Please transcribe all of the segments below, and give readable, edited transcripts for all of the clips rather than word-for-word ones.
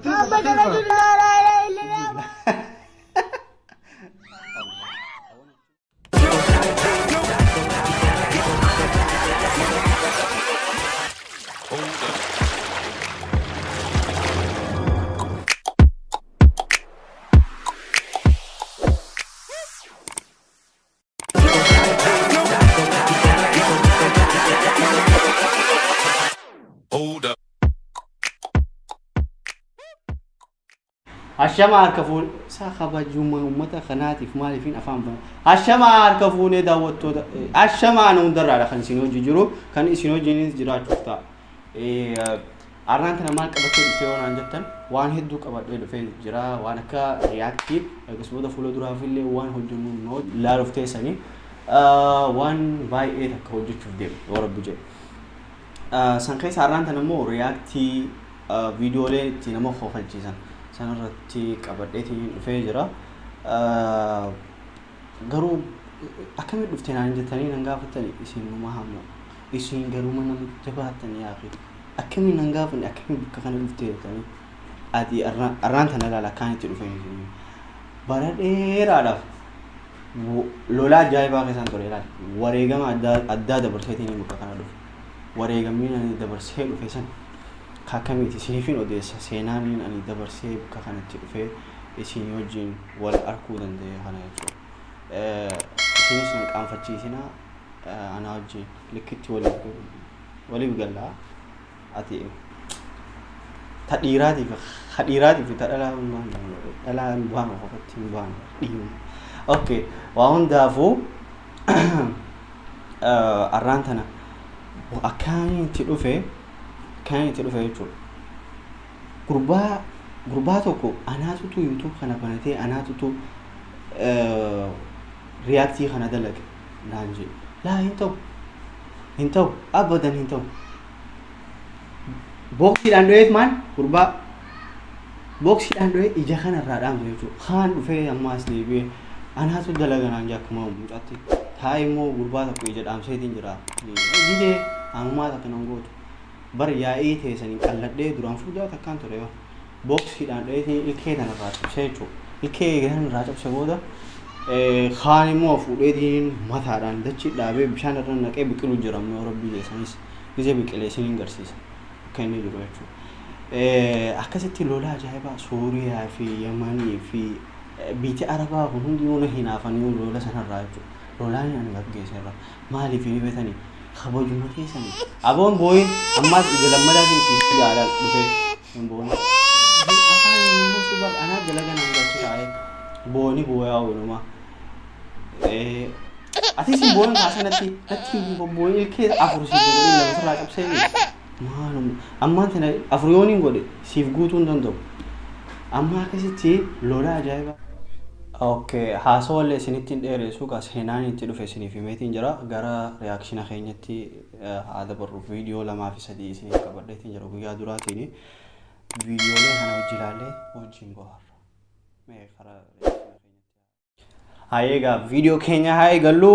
محمد رسول الله لا إله إلا الله. Hold up. Ashama harka fuune isaa kabajuma uummata kanaatiif maaliifin afaan bana. Ashama harka fuunee daawwattoota ashama ana hundarraadha kan isin hojii jiru kan isin hojiinis jiraachuuf ta'a. Arraan tana maal qabattee dhuftee yoo naan jettan waan hedduu qabadhee dhufee jira waan akka react akkasumas fuula duraaf illee waan hojjennu noo ilaaluuf teessanii waan baay'ee takka hojjechuuf deema yoo rabbi jedhe. San keessa arraan tana immoo react viidiyoolee itti nama kofalchiisan sanarratti qabadheetiin dhufee jira. Garuu akkamitti dhuftee naan jettanii nan gaafattani isin numa hamma isin garuu mana jabaattanii yaaqi akkamiin nan gaafanne akkamiin bakka kana dhuftee jettanii ati arraan tana ilaala akkaan itti dhufee isin bara dheeraadhaaf lola ajaa'ibaa keessaan ture ilaala wareegama addaa dabarseetiin bakka kana dhufe wareegamni ani dabarsee dhufe san akkamiiti isiniifin odeessa seenaan ani dabarsee bakka kanatti dhufee isin wajjin wal arguu danda'e kana jechuudha. Isinis nan qaanfachiisinaa anaa wajjin likkitti waliif gallaa ati ta dhiiraatiif ha dhiiraatiif ta dhalaa dhalaa hin baanu qofatti hin baanu dhiiruma. Okay, waa hundaafuu arraan tana akkaan itti dhufe kan itti dhufe jechuudha. Gurbaa tokko anaatutu YouTube kana banatee anaatutu react kana dalage naan jedhe. Laa hin ta'u. Hin ta'u. Abadan hin ta'u. Booksiidhaan dho'eet maal gurbaa booksiidhaan dho'ee ija kanarraa dhaamse jechuudha. Kaan dhufee ammaas deebi'ee anaatu dalaga naan jedhe akkuma mucaatti. Taa'ee immoo gurbaa tokko ija dhaamseetiin jira. Didee ammaa takka nan gootu. Bar yaa'ii teessanii qalladhee duraan fuudhaa takkaan ture yoo booksiidhaan dho'eetiin ilkee kanarraa cabsee jechuudha. Ilkee kanarraa cabse booda kaan immoo fuudheetiin mataadhaan dachii dhaabee bishaan irra naqee biqilu jira ammoo rabbii jeessanis gizee biqilee isiniin garsiisa akka inni jiru jechuudha. Akkasitti lola ajaa'ibaa Suuriyaa fi Yamanii fi biyyi Arabaa kun hundinuu na hinaafanii lola sanarraa jechuudha. Lolaan ani gaggeesse irraa maaliif ni beekanii kabajuma keessanii aboon booyin ammaas ija lammadaatiin itti gaadhaan dhufee hin booyin. Afaan hin buusu bar anaa dalaga naan galchi taa'ee booni booyaa ooluma. Atis hin booyin kaasanatti natti booyin ilkee afur siif godhee lama sirraa cabsee maalum ammaan tana afur yoon hin godhe siif guutuu hin danda'u. Amma akkasitti lola ajaa'ibaa. Okay, haasawallee isinitti hin dheeressu gaa seenaan itti dhufe isiniif himeetiin jira gara reaction keenyatti haa dabarru viidiyoo 2 fi 3 isiniif qabadheetiin jira guyyaa duraatiin viidiyoolee kana hojii ilaallee wajjin bohaarra. Mee karaa reaction keenyatti. Haa egaa viidiyoo keenya haa eegallu.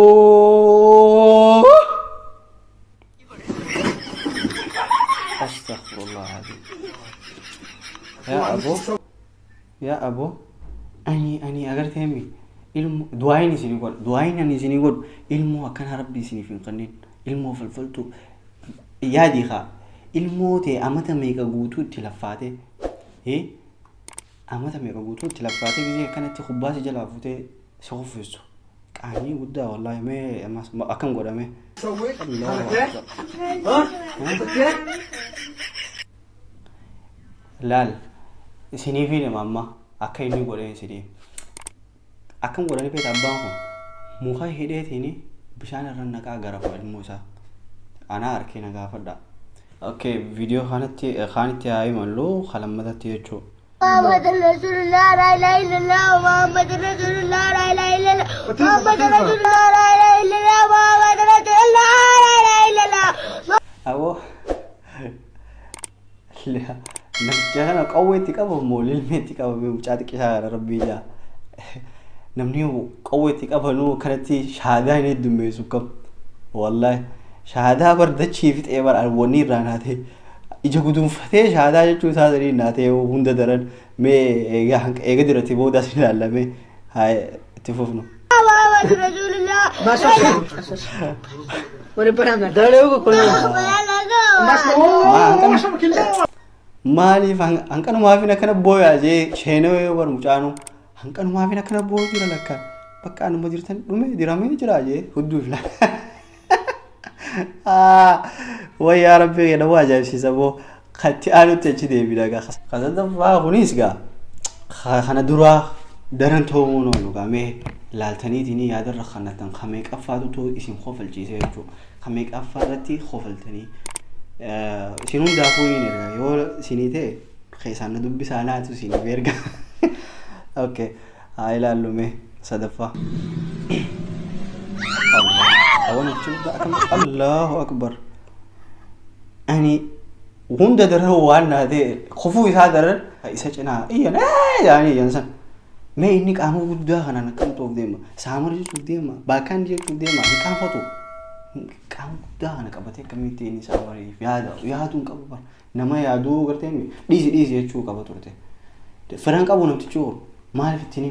Astaghfirullah. Yaa aboo. Yaa aboo. Ani agartee mi ilmo du'aayin isinii godhu du'aayin ani isinii godhu ilmoo akkana rabbi isiniif hin kennin ilmoo falfaltu yaadii haa ilmoo ta'e amata meeqa guutuu itti laffaate amata meeqa guutuu itti laffaate gisee akkanatti kubbaa si jalaa fuutee si kuffistu qaanii guddaa wallaahi mee ammas akkam godhame. Laal isiniif hima amma akka inni godhee isinii akkam godhanii beektaa abbaan kun muka hidheetiin bishaan irra naqaa gara ilmoo isaa anaa harkee na gaafadha. Okay, viidiyoo kanatti kaanitti haa himallu kalammatatti jechuudha. محمد رسول الله لا إله إلا الله محمد رسول الله لا إله إلا الله محمد رسول الله لا إله إلا الله محمد رسول الله لا إله إلا الله. Aboo namicha kana qawweetti qabamu lilmeetti qabame mucaa xiqqishaa kana rabbii jaa. Namni qawweetti qabanuu kanatti shahaadaa hin heddummeessu kam. Wallaahi shahaadaa bardachii fixee bara wanni irraa naatee Ija guduunfatee shahaadaa jechuu isaa sanii naa ta'e hunda daran mee eega eega dirate boodaas ilaallamee haa itti fufnu. Muhammad Rasulullah. Maaliif hanqanumaafin akkana booyaa jee sheenoo yoo bar mucaanuu hanqanumaafin akkana boo'u jira lakka bakka anuma jirtan dhume diramee jira jee hudduu fila. Way yaa rabbi nama ajaa'ibsiisa boo katti aanutti achi deebina gaa. Kasadaffaa kunis gaa kana duraa daran ta'uu oolu gaa mee laaltaniitiin yaadarra kanatan ka meeqaffaatu too isin kofalchiise jechuudha. Ka meeqaffaa irratti kofaltanii isin hundaafuu niin erga yoo isinii ta'e keessaan na dubbisaa naatu isiniif erga. Okay haa ilaallu mee sadaffaa. Awwan jechuun akkam Allahu akbar. Ani hunda daran waan naa ta'e kufuu isaa daran isa cinaa iyyan yaani iyyan san. Mee inni qaama guddaa kanaan akkam ta'uuf deema? Saamar jechuuf deema? Baakkaan jechuuf deema? Hin qaanfatu. Qaama guddaa kana qabatee akkamitti inni saamariif yaada yaaduu hin qabu bara. Nama yaaduu gartee dhiisi dhiisi jechuu qaba turte. Firan qabu namtichi kun maaliif ittiin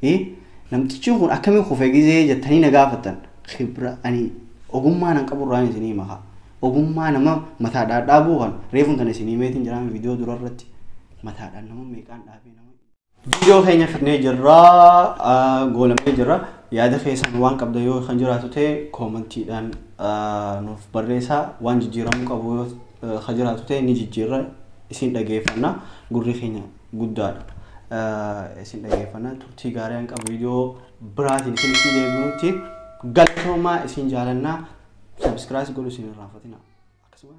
himi? Namtichi kun akkamiin kufe gizee jettanii na gaafattan. Khibra ani ogummaa nan qabu irraan isinii maka. Ogummaa nama mataadhaan dhaabuu kan reefuun tana isinii meetiin jiraame viidiyoo dura irratti mataadhaan nama meeqaan dhaabee nama. Viidiyoo keenya fidnee jirra goolamee jirra. Yaada keessan waan qabda yoo kan jiraatu ta'e koomantiidhaan nuuf barreessaa waan jijjiiramuu qabu yoo kan jiraatu ta'e ni jijjiirra isin dhageeffanna gurri keenya guddaadha. Isin dhageeffanna turtii gaarii an qabu viidiyoo biraatiin isinitti deebinutti galatoomaa isin jaalannaa sabiskiraayis godhu isin irraanfatina. Akkasuma.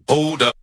Hold up.